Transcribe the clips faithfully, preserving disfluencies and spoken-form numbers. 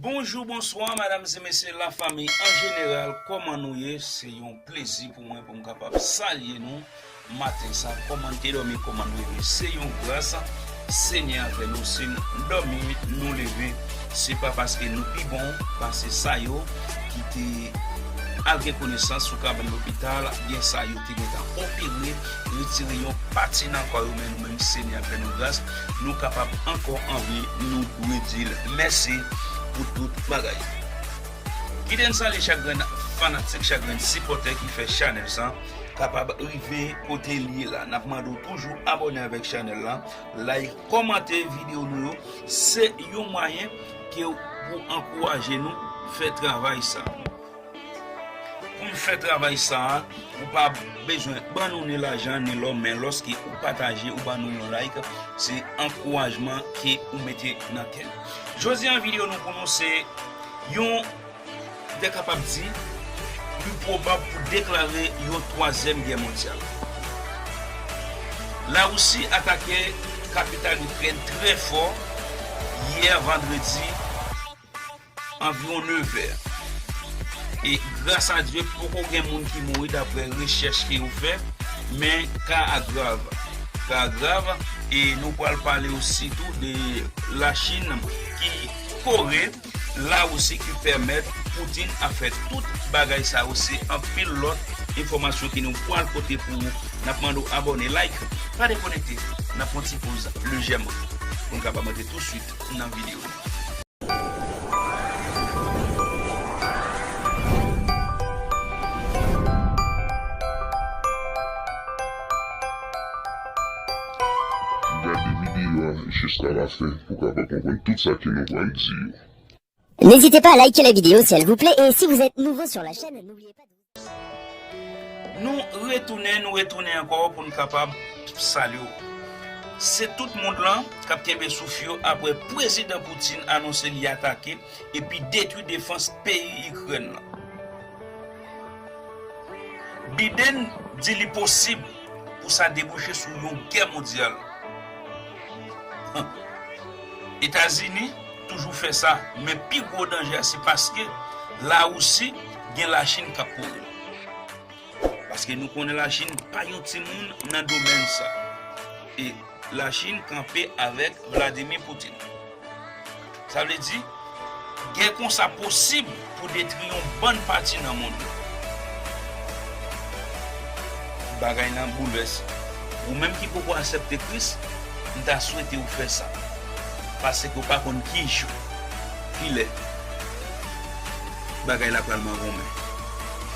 Bonjou, bonswa, medam e mesye, lafanmi an jeneral, kòman nou ye? Se yon plezi pou mwen pou m kapab salye nou maten sa. Kòman n te dòmi, kòman n leve, se yon gras Senyè a fè nou. Si n dòmi, nou leve, se pa paske nou pi bon pase sa yo ki te al gen konesans sou kabann lopital, gen sa yo te gentan opere, retire yon pati nan kò yo, men nou menm Senyè a fè nou gras, nou kapab ankò an vi, nou dwe di l mèsi pou tout bagay. Kite n salye chak grenn fanatik, chak grenn sipòtè ki fè chanèl sa kapab rive kote l ye la. N ap mande w toujou abòne avèk chanèl la, like, kòmante videyo nou yo. Se yon mwayen ke w pou ankouraje nou fè travay sa. Pou n fè travay sa a, ou pa bezwen ban nou ni lajan ni lò, men lòske ou pataje, ou ban nou yon like, se ankourajman ke ou mete nan kè n. Jodi a, videyo nou pou nou se yon, m te kapab di, pli pwobab pou deklare yon twazyèm gè mondyal. Larisi atake kapital Ikrèn trè fò yè vandredi, anviwon nevè. E gras a Dye, poko gen moun ki mouri daprè rechèch ke yo fè, men ka a grav. Ka a grav, e nou pral pale osi tou de Lachin ki kore Larisi ki pèmèt Putin ap fè tout bagay sa yo. Se anpil lòt enfòmasyon ke nou pral pote pou ou. N ap mande w abòne, like, pa dekonekte. N ap pran ti poz lejèman pou n kapab antre touswit nan videyo. Gade videyo a jiska lafen pou w kapab konprann tout sa ke nou pral di yo. N'hésitez pas à liker la vidéo si elle vous plaît et si vous êtes nouveau sur la chaîne, n'oubliez pas de... Nou retounen, nou retounen ankò pou n kapab salye w. Se tout mond lan k ap kenbe souf yo apre Prezidan Putin anonse li atake epi detwi defans peyi Ikrèn lan. Biden di li posib pou sa debouche sou yon gè mondyal. Etazini toujou fè sa, men pi gwo danje a se paske Larisi gen Lachin k ap kore l. Paske nou konnen Lachin pa yon timoun nan domèn sa. E Lachin kanpe avèk Vladimir Putin. Sa vle di, gè konsa posib pou detwi yon bann pati nan mond lan. Bagay lan boulvèse. Ou menm ki poko aksepte Kris, m ta swete w fè sa. Paske w pa konn ki jou, ki lè bagay la pral mangonmen.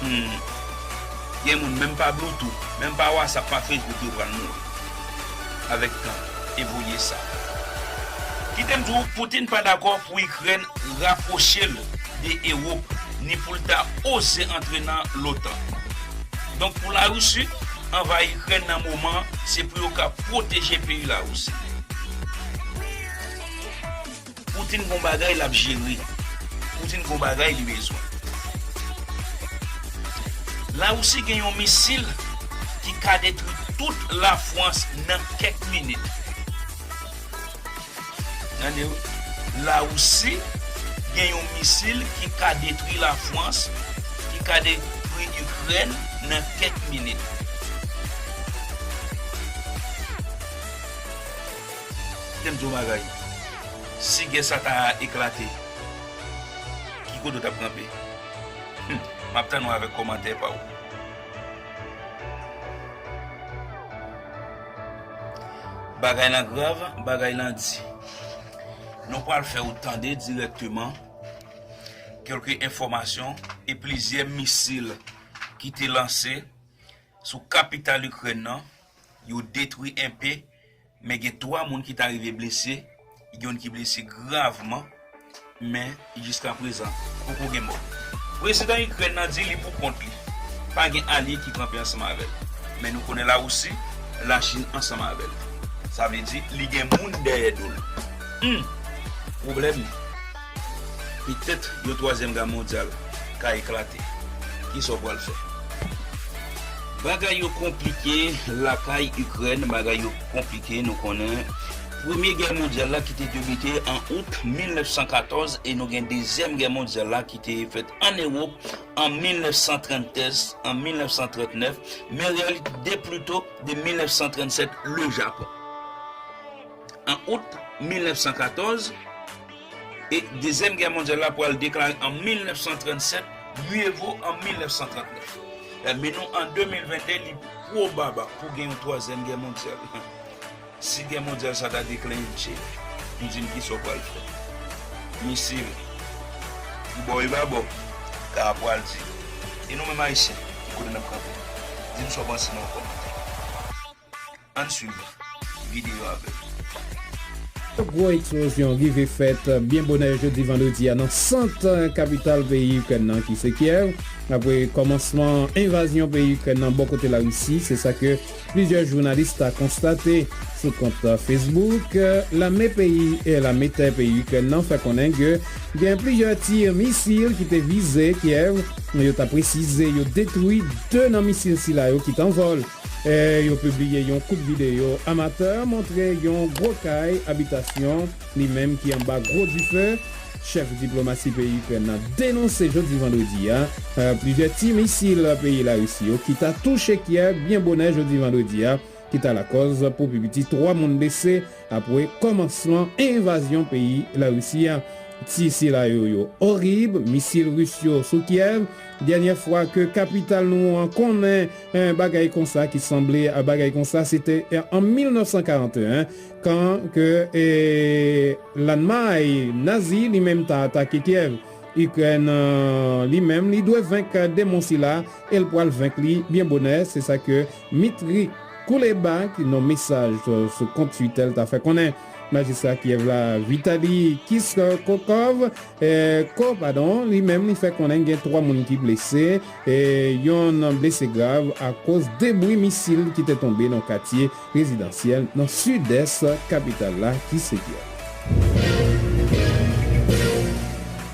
Hmm. Gen moun, menm pa Bluetooth, menm pa WhatsApp, pa Facebook, yo pral mouri avèk tan e voye sa. Kite m di w, Putin pa dakò pou Ikrèn rapwoche l de Ewòp, ni pou l ta oze antre nan l'OTAN. Donk, pou Larisi anvayi Ikrèn nan moman, se pou yo ka pwoteje peyi Larisi. Putin gon bagay l ap jere. Putin gon bagay li bezwen. Larisi gen yon misil ki ka detwi tout Lafrans nan kèk minit. Tande wi. Larisi gen yon misil ki ka detwi Lafrans, ki ka detwi Ikrèn nan kèk minit. Kite m di w bagay. Si gè sa ta eklate, ki kote w t ap kanpe? Hmm, m ap tann w avèk kòmantè pa w. Bagay lan grav, bagay lan di. Nou pral fè w tande dirèkteman kèlke enfòmasyon e plizyè misil ki te lanse sou kapital Ikrèn nan, yo detwi enpe, men gen twa moun ki ta rive blese, youn ki blese gravman, men jiskaprezan, poko gen mò. Prezidan Ikrèn nan di li pou kont li, pa gen alye ki kanpe ansanm avè l. Men nou konnen Larisi, Lachin ansanm avè l. Sa vle di, li gen moun dèyè do l. Hmm! Pwoblèm. Petèt yon twazyèm gè mondyal ka eklate. Kisa w pral fè? Bagay yo konplike lakay Ikrèn, bagay yo konplike, nou konnen Premye gè mondyal la ki te debite an out mil nèf san katòz e nou gen dezyèm gè mondyal la ki te fèt an Ewòp an mil nèf san tranntrès, an mil nèf san trannèf, men reyalite plito de mil nèf san trannsèt, le Japon. An out mil nèf san katòz, e dezyèm gè mondyal la pral deklare an mil nèf san trannsèt, mye vo an mil nèf san trannèf. E, men nou an de mil venntde, li pwobab pou gen yon twazyèm gè mondyal. Si gè mondyal sa ta deklenche, nou di m kisa w pral fè. Misil, tribò e babò, ka pral di. E nou menm Ayisyen, ki kote n ap kanpe? Di m sa w panse nan yon kòmantè. Ann swiv videyo avè m. Gwo eksplozyon rive fèt byen bonè jodi vandredi a nan sant kapital peyi Ikrèn nan ki se Kyèv. Apre kòmansman envazyon peyi Ikrèn nan bò kote Larisi, se sa ke plizyè jounalis ta konstate sou kont Facebook. Lame peyi, e lame tè peyi Ikrèn nan fè konnen ke gen plizyè tir misil ki te vize Kyèv. Yo ta presize yo detwi de nan misil sila yo ki t an vòl. E yo pibliye yon kout videyo amatè montre yon gwo kay abitasyon li menm ki anba gwo dife. Chèf diplomasi peyi Ikrèn nan denonse jodi vandredi a, e, plizyè ti misil peyi Larisi yo ki ta touche Kyèv byen bonè jodi vandredi a, ki ta lakòz pou pi piti twa moun blese apre kòmansman envazyon peyi Larisi a. Ti sila yo yo orib, misil ris yo sou Kyèv. Dènyè fwa ke kapital nou an konnen, e, bagay konsa ki sanble a bagay konsa, se te, e, an mil nèf san karannteyen, kan ke, e, Lalmay nazi li menm ta atake Kyèv. Ikrèn, e, li menm, li dwe venk demon sila, e l pral venk li byen bonè, se sa ke Mitri Kouleba, ki nan mesaj sou, sou kont Twitter l, ta fè konnen. Majistra Kyèv la, Vitali Kislokov, e, Ko, padon, li menm, li fè konnen gen twa moun ki blese, e, yonn blese grav akoz debri misil ki te tonbe nan katye rezidansyèl nan sidès kapital la ki se Kyèv.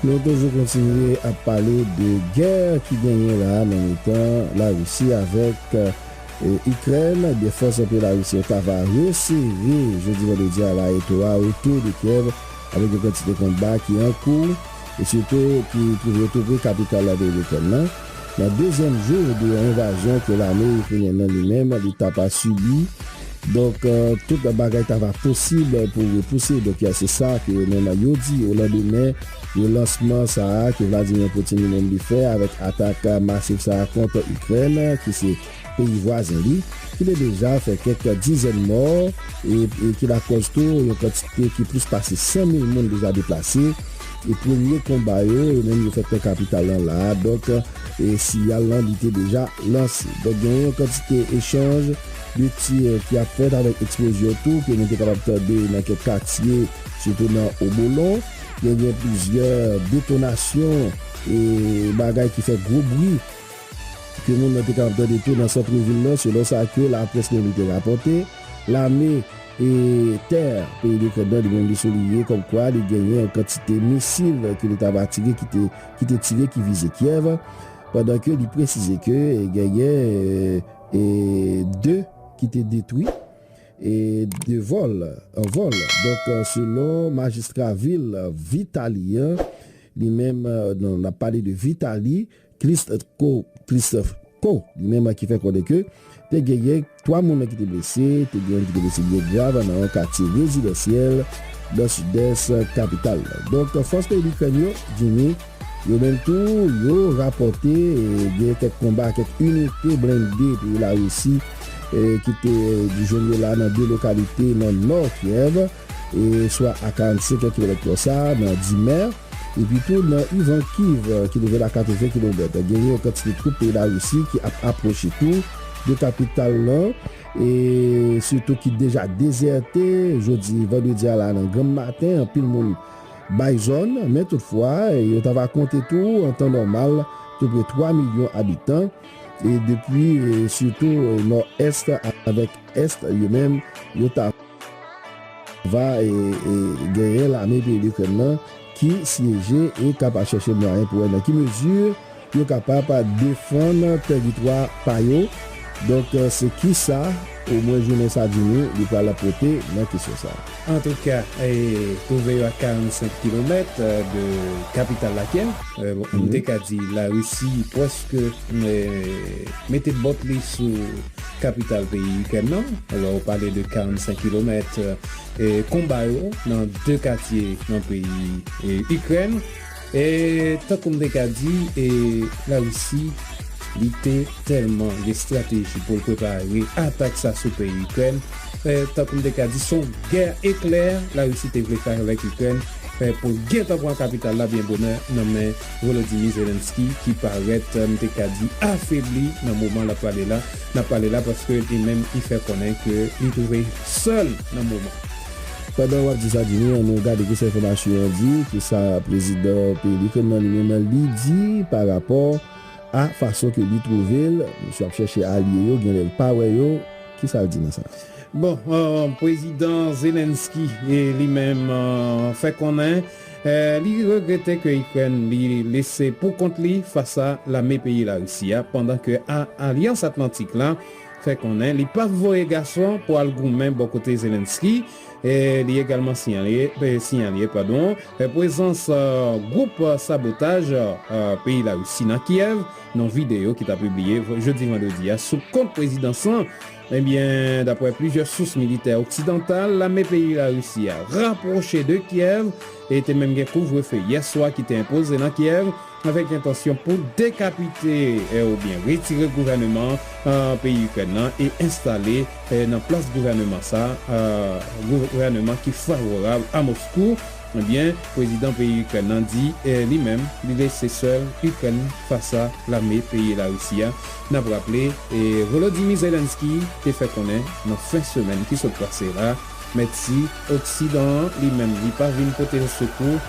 Nou toujou kontinye ap pale de gè ki genyen la nan mitan Larisi avèk, e, Ikrèn. Ebyen, fòs peyi Larisi yo ta va resere jodi vandredi a la eto a otou de Kyèv avèk yon kantite konba ki an kou e sitou ki twouve yo tou pre kapital la peyi Ikrèn nan. Nan dezyèm jou de yon envazyon ke lame ikrenyèn nan li menm li ta pa sibi, donk, e, tout bagay ta va posib pou repouse. Donk, se sa ke yo menm yo di o landemen de lansman sa a ke Vladimir Putin li menm li fè avèk atak masiv sa a kont Ikrèn, ki se peyi vwazen li, ki te deja fè kèk dizèn mò e, e ki lakòz tou yon kantite ki plis pase san mil moun deja deplase. E premye konba yo, yo menm yo fèt nan kapital lan la a. Donk, e siyal lan li te deja lanse. Donk, genyen yon kantite echanj de tir ki ap fèt avèk eksplozyon tou, ke nou te kapab tande nan kèk katye, sitou nan Obolon. Genyen plizyè detonasyon e bagay ki fè gwo bri ke moun nan te kapab tande tou nan sant vil lan, selon sa ke laprès nan li te rapòte. Lame e tè peyi Ikrèn nan, li menm, li souliye kòmkwa li genyen yon kantite misil ke li ta va tire, ki te, ki te tire, ki vize Kyèv, pandan ke li presize ke genyen, e, e, de ki te detwi, e, de vòl, an vòl. Donk, selon majistra vil Vitali an, li menm, e, non, n ap pale de Vitali, Klitschko, Klitschko, li menm ki fè konnen ke te genyen twa moun ki te blese, te genyen ki te blese byen grav nan yon katye rezidansyèl nan sidès kapital lan. Donk, fòs peyi Ikrèn yo, Jimmy, yo menm tou, yo rapòte, e, gen kèk konba, kèk inite blende peyi Larisi, e, ki te, e, jwenn yo la nan de lokalite nan nò Kyèv, e, swa a karannsenk kilomèt konsa, nan Dimè, epi tou nan Ivankiv, ki twouve l a katreven kilomèt. Genyen yon kantite twoup peyi Larisi ki ap apwoche tou de kapital lan, e sitou ki deja dezète jodi vandredi a la nan granm maten. Anpil moun bay zòn, men toutfwa, yo ta va konte tou, an tan nòmal, toupre twa milyon abitan. E depi, e, sitou, e, nò-ès avèk ès, yo menm, yo ta va, e, e, genyen lame peyi Ikrèn nan ki syeje e k ap chèche mwayen pou wè nan ki mezi yo kapab defann tèritwa pa yo. Donk, eh, se kisa, omwen jounen sa di nou, li pral pote nan kesyon sa a. Antouka, eh, twouve yo a karannsenk kilomèt, eh, de kapital la, Kyèv. Eh, bon, m te ka di Larisi prèske, eh, mete bòt li sou kapital peyi Ikrèn nan. Alò, ou pale de karannsenk kilomèt, eh, konba yo nan de katye nan peyi, eh, Ikrèn. E tankou m te ka di, e Larisi, li te tèlman gen estrateji pou l prepare atak sa sou peyi Ikrèn. E tankou m te ka di, se yon gè eklè Larisi te vle fè avèk Ikrèn, e pou l gentan pran kapital la byen bonè nan men Volodymyr Zelensky, ki parèt, m te ka di, afebli nan moman l ap pale la. N ap pale la paske li menm, li fè konnen ke li twouve sèl nan moman. Pandan w ap di sa, Jimmy, ann nou gade kisa enfòmasyon an di, kisa prezidan peyi Ikrèn nan li menm li di pa rapò a fason ke li twouve l. Misye ap chèche alye yo, genlè l pa wè yo. Kisa l di nan sa? Bon, eh, prezidan Zelensky, eh, li menm, eh, fè konnen, eh, li regrete ke Ikrèn li lese pou kont li fas a lame peyi Larisi a, pandan ke a, Alyans Atlantik la fè konnen li p ap voye gason pou al goumen bò kote Zelensky. E li egalman siyale, eh, siyale, padon, eh, prezans, eh, gwoup, eh, sabotaj, eh, peyi Larisi nan Kyèv, nan videyo ki ta pibliye v-, jodi vandredi a sou kont prezidans lan. Ebyen, daprè plizyè sous militè oksidantal, lame peyi Larisi a rapwoche de Kyèv e te menm gen kouvrefe yè swa ki te enpoze nan Kyèv avèk entansyon pou dekapite, eh, oubyen retire gouvèneman, eh, peyi Ikrèn nan e enstale, eh, nan plas gouvèneman sa, eh, gouvèneman ki favorab a Moskou. Ebyen, prezidan peyi Ikrèn nan di, eh, li menm, li lese sèl Ikrèn fas a lame peyi Larisi a. N ap raple, eh, Volodymyr Zelensky te fè konnen nan fen semèn ki sot pase la, mèt si Oksidan an, li menm, li pa vin pote l sekou,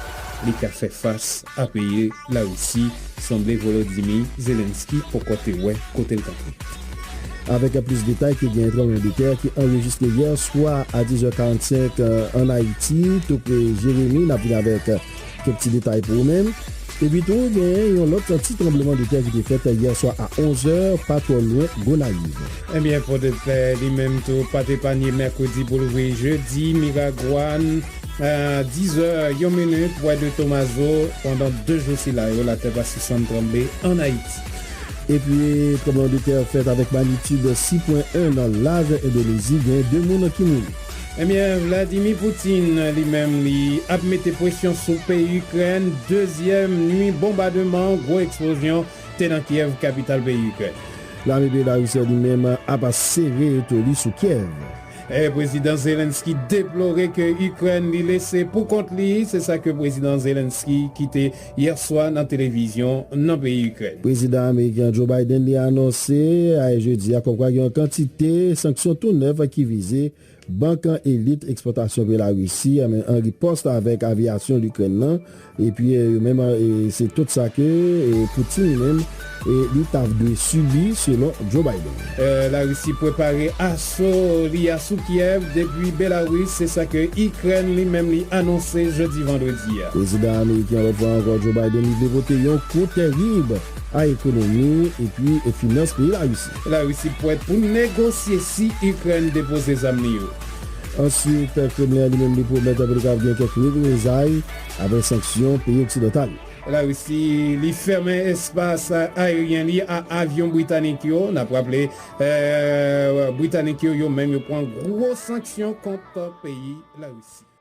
li ka fè fas a peyi Larisi, sanble Volodymyr Zelensky poko te wè kote l kanpe. Avèk plis detay, ke gen tranblemanntè ki anrejistre yè swa a diz è karannsenk, eh, ann Ayiti, tou pre Jeremi. N ap vin avèk, eh, kèk ti detay pou ou menm. Epi tou, gen yon lòt ti tranblemanntè ki te fèt yè swa a onz è, pa twò lwen Gonayiv. Ebyen, Pòdepè, li menm tou, pa t epanye mèkredi pou louvri jedi, Miragwàn, a diz è, yon minit, Pwè de Tomazo, pandan de jou sila yo, latè pa sispann tranble ann Ayiti. Epi, tranblemanntè fèt avèk magnitid sis pwen en nan laj Endonezi, gen de moun ki mouri. Ebyen, Vladimir Putin, li menm, li ap mete presyon sou peyi Ikrèn, dezyèm nwi bonbademan, gwo eksplozyon te nan Kyèv, kapital peyi Ikrèn. Lame peyi Larisi a li menm ap sere eto li sou Kyèv. E prezidan Zelensky deplore ke Ikrèn li lese pou kont li, se sa ke prezidan Zelensky kite yè swa nan televizyon nan peyi Ikrèn. Prezidan ameriken Joe Biden li anonse ayè jedi a kòmkwa gen yon kantite sanksyon tou nèf ki vize bank elit ekspòtasyon peyi Larisi, an, an ripòs avèk avyasyon Likrèn nan, epi, eh, yo menm, eh, se tout sa ke, eh, Putin li menm, eh, li ta dwe sibi, selon Joe Biden. Eh, Larisi prepare aso li a sou Kyèv depi Belarus, se sa ke Ikrèn li menm li anonse jodi vandredi a. Prezidan ameriken lòt fwa ankò, Joe Biden, li vle pote yon kou terib a ekonomi epi, e finans peyi Larisi. Larisi pwèt pou negosye si Ikrèn depoze zam li yo. Answit, Kremlen an li menm li pwomèt pou li ka gen kèk reprezay apre sanksyon peyi oksidantal yo. Larisi, li fèmen espas ayeryen li a avyon britanik yo. N ap raple, eh, Britanik yo, yo menm, yo pran gwo sanksyon kont peyi Larisi.